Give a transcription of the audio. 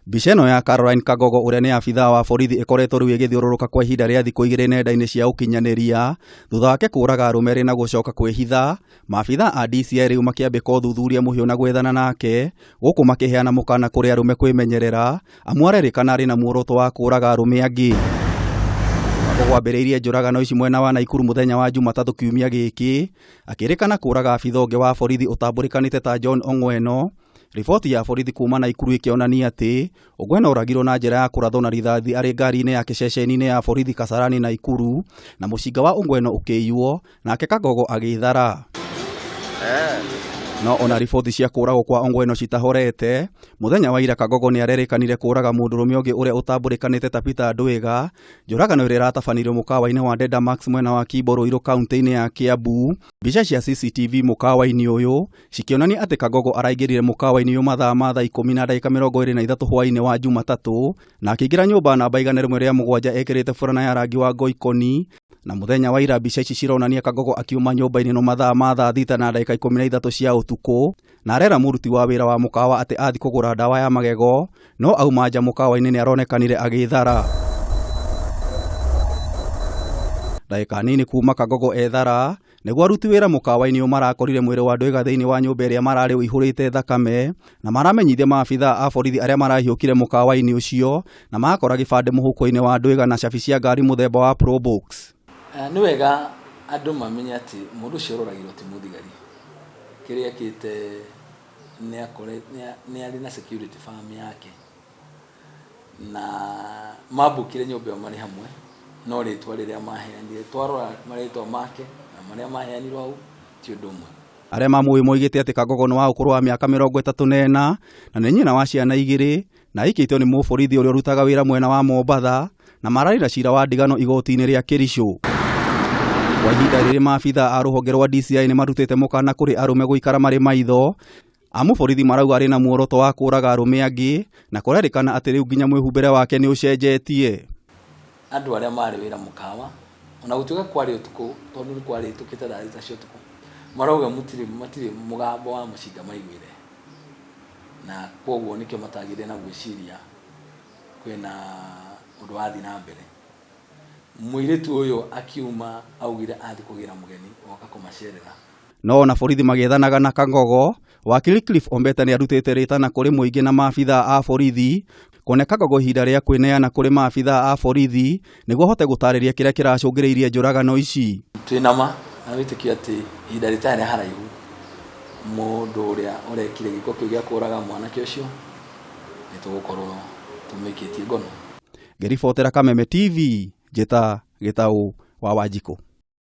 Mbica ĩno ya Caroline Kagogo ũrĩa nĩ abithaa wa borithi ĩkoretwo rĩu ĩgĩthiũrũrũka kwa ihinda rĩa thikũ igĩrĩ nenda-inĩ cia ũkinyanĩria thutha wake kũraga arũme erĩ na gũcoka kwĩhitha. Maabithaa a DCI rĩu makĩambĩka ũthuthuria mũhiũ na gwethana nake, gũkũ makĩheana mũkana kũrĩ arũme kwĩmenyerera amu arerĩkana arĩ na muoroto wa kũraga arũme angĩ. Kagogo ambĩrĩirie njũragano ici mwena wa Naikuru mũthenya wa Jumatatũ kiumia gĩkĩ, akĩrĩkana kũraga abithaa ũngĩ wa borithi ũtambũrĩkanĩte ta John Ong'weno. Riboti ya borithi kuma Naikuru ĩkĩonania atĩ Ongweno oragirwo na njĩra ya kũrathwo na rithathi arĩ ngari-inĩ yake ceceni-inĩ ya borithi Kasarani Naikuru, na mũcinga wa Ongweno ũkĩiywo, nake Kagogo agĩthara. No ona riboti cia kũragwo kwa Ongweno citahorete, mũthenya wa ira Kagogo nĩ arerĩkanire kũraga mũndũrũme ũngĩ ũrĩa ũtambũrĩkanĩte ta Peter Ndwiga, njũragano ĩrĩa ĩratabanĩirio mũkawa-inĩ wa Dedamax mwena wa Kimbo Ruiru kaunti-inĩ ya Kiambu. Mbica cia CCTV mũkawa-inĩ ũyũ cikĩonania atĩ Kagogo araingĩrire mũkawa-inĩ ũyũ mathaa ma thaa ikũmi na ndagĩka mĩrongo ĩrĩ na ithatũ hwaĩ-inĩ wa Jumatatũ na akĩingĩra nyũmba namba 107 ekĩrĩte burana ya rangi wa ngoikoni. Na mũthenya wa ira mbica ici cironania Kagogo akiuma nyũmba-inĩ no mathaa ma thaa thita na ndagĩka ikũmi na ithatũ cia ũtukũ, na arera mũruti wa wĩra wa mũkawa atĩ athi kũgũra ndawa ya magego, no auma nja mũkawa-inĩ nĩ aronekanire agĩthara. Ndagĩka nini kuma Kagogo ethara, nĩguo aruti wĩra mũkawa-inĩ ũyũ marakorire mwĩrĩ wa Ndwiga thĩinĩ wa nyũmba ĩrĩa mararĩ ũihũrĩte thakame, na maramenyithia maabithaa a borithi arĩa marahiũkire mũkawa-inĩ ũcio na makora gĩbandĩ mũhuko-inĩ wa Ndwiga na cabi cia ngari mũthemba wa Probox. Nĩ wega andũ mamenye atĩ mũndũ ũcio ũroragirwo ti mũthigari. Kĩrĩa ekĩte nĩ arĩ na security firm yake na mambũkire nyũmba ĩyo marĩ hamwe no rĩtwa rĩrĩa maheanire twarora marĩtwa make na marĩa maheanirwo hau ti ũndũ ũmwe. Arĩa mamũĩ moigĩte atĩ Kangogo nĩ wa ũkũrũ wa mĩaka 34 na nĩ nyina wa ciana igĩrĩ na aikĩtio nĩ mũborithi ũrĩa ũrutaga wĩra mwena wa Mombatha na mararĩ na cira wa ndigano igoti-inĩ rĩa Kericho. Kwa ihinda rĩrĩ maabithaa a rũhonge rwa DCI nĩ marutĩte mũkana kũrĩ arũme gũikara marĩ maitho amu borithi marauga arĩ na muoroto wa kũraga arũme angĩ na kũrerĩkana atĩ rĩu nginya mwĩhumbĩre wake nĩ ũcenjetie. Andũ arĩa marĩ wĩra mũkawa ona gũtuĩka kwarĩ ũtukũ tondũ nĩ kwarĩtũkĩte thaa thita cia ũtukũ marauga mũtirĩ matirĩ mũgambo wa mũcinga maiguire na kwoguo nĩkĩo matagĩire na gwĩciria kwĩna ũndũ wathiĩ na mbere. Mũirĩtu ũyũ akiuma augire athiĩ kũgĩra mũgeni woka kũmacerera. No ona borithi magĩethanaga na Kangogo, wakiri Cliff Ombeta nĩ arutĩte rĩtana kũrĩ mũingĩ na maabithaa a borithi kũne Kangogo ihinda rĩa kwĩneana kũrĩ maabithaa a borithi nĩguo ahote gũtarĩria kĩrĩa kĩracũngĩrĩirie njũragano ici. Twĩna ma na wĩtĩkio atĩ ihinda rĩtarĩ rĩa haraihu mũndũ ũrĩa ũrekire gĩko kĩu gĩa kũraga mwanake ũcio nĩ tũgũkorwo tũmũikĩtie ngono. Ngĩribotera Kameme TV, njĩta Gĩtaũ wa Wanjikũ.